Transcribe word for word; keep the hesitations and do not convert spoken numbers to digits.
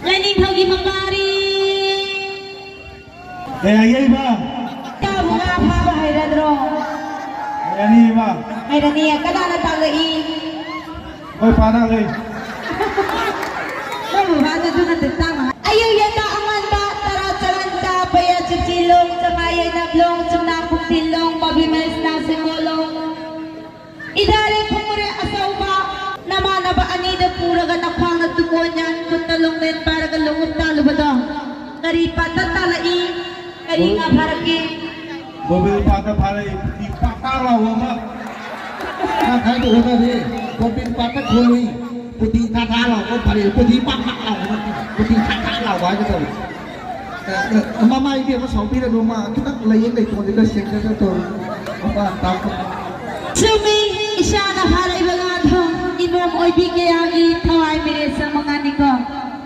ꯂꯥꯏꯅꯤꯡꯊꯧꯒꯤ ꯃꯄꯥꯔꯤ꯫ ꯀꯌꯥ ꯌꯩꯕ? ꯀꯥꯕꯨ ꯉꯥ ꯐꯥꯕ ꯍꯩꯔꯗ꯭ꯔꯣ? ꯀꯌꯥꯅꯤꯕ? ꯍꯩꯔꯅꯤꯌꯦ꯫ ꯀꯅꯥꯅ ꯇꯥꯛꯂꯛꯏ? ꯑꯩꯈꯣꯏ ꯄꯥꯅ ꯂꯩ꯫ ꯅꯪꯕꯨ ꯐꯥꯗꯗꯨꯅ ꯇꯤꯛꯇꯥꯡ ꯑꯌꯨꯛ ꯌꯦꯟꯗ ꯑꯉꯟꯕ ꯇꯔꯥ ꯆꯪꯍꯟꯕ ꯄꯩꯌꯥ ꯆꯤꯆꯤ ꯂꯣꯡ ꯆꯃꯥ ꯌꯩꯅꯕ ꯂꯣꯡ ꯆꯨꯝꯅꯥ ꯈꯨꯝꯊꯤ ꯂꯣꯡ ꯄꯥꯕꯤ ꯃꯩꯁꯅꯥ ꯁꯤꯡꯒꯣ ꯂꯣꯡ ꯏꯗꯥꯔꯦ ꯈꯨꯃꯨꯔꯦ ꯑꯆꯧꯕ ꯅꯃꯥꯟꯅꯕ ꯑꯅꯤꯗ ꯄꯨꯔꯒ ꯅꯈ꯭ꯋꯥꯡꯅ ꯇꯨꯀꯣꯟ ꯌꯥꯟ ꯈꯨꯠꯇ ꯂꯣꯡꯂꯦꯟ ꯄꯥꯏꯔꯒ ꯂꯣꯡꯎꯞ ꯇꯥꯜꯂꯨꯕꯗꯣ ꯀꯔꯤ ꯄꯥꯇ ꯇꯥꯜꯂꯛꯏ? ꯀꯔꯤ ꯉꯥ ꯐꯥꯔꯛꯀꯦ? ꯕꯣꯕꯤꯜ ꯄꯥꯠꯇ ꯐꯥꯔꯛꯏ ꯄꯥꯛ ꯄꯥꯛ ꯂꯥꯎꯕ ꯑꯃ꯫ ꯅꯪ ꯍꯥꯏꯗꯣ ꯑꯣꯟꯅꯔꯦ꯫ ꯕꯣꯕꯤꯜ ꯄꯥꯠꯇ ꯈꯣꯜꯂꯨꯏ ꯄꯨꯊꯤ ꯊꯥ ꯊꯥ ꯂꯥꯎꯕ ꯐꯔꯦ꯫ ꯄꯨꯊꯤ ꯄꯥꯛ ꯄꯥꯛ ꯂꯥꯎꯕ ꯅꯠꯇꯦ꯫ ꯄꯨꯊꯤ ꯊꯥ ꯊꯥ ꯂꯥꯎꯕ ꯍꯥꯏꯒꯗꯧꯕ꯫ ꯃꯃꯥ ꯏꯕꯦꯝꯃ ꯁꯥꯎꯕꯤꯔꯅꯨ, ꯃꯥ ꯈꯤꯇꯪ ꯂꯥꯏꯌꯦꯡ ꯂꯩꯇꯣꯟꯗꯨꯗ ꯁꯦꯡꯖꯒ ꯇꯧꯔꯤ꯫ ꯃꯄꯥ ꯇꯥꯛꯄ꯫ ꯆꯨꯝꯃꯤ, ꯏꯁꯥꯅ ꯐꯥꯔꯛꯏꯕ ꯉꯥꯗꯣ ꯏꯃꯣꯝ ꯑꯣꯏꯕꯤ ꯀꯌꯥꯒꯤ ꯊꯋꯥꯏ ꯃꯤꯔꯦꯠ ꯆꯪꯕ ꯉꯥꯅꯤꯀꯣ꯫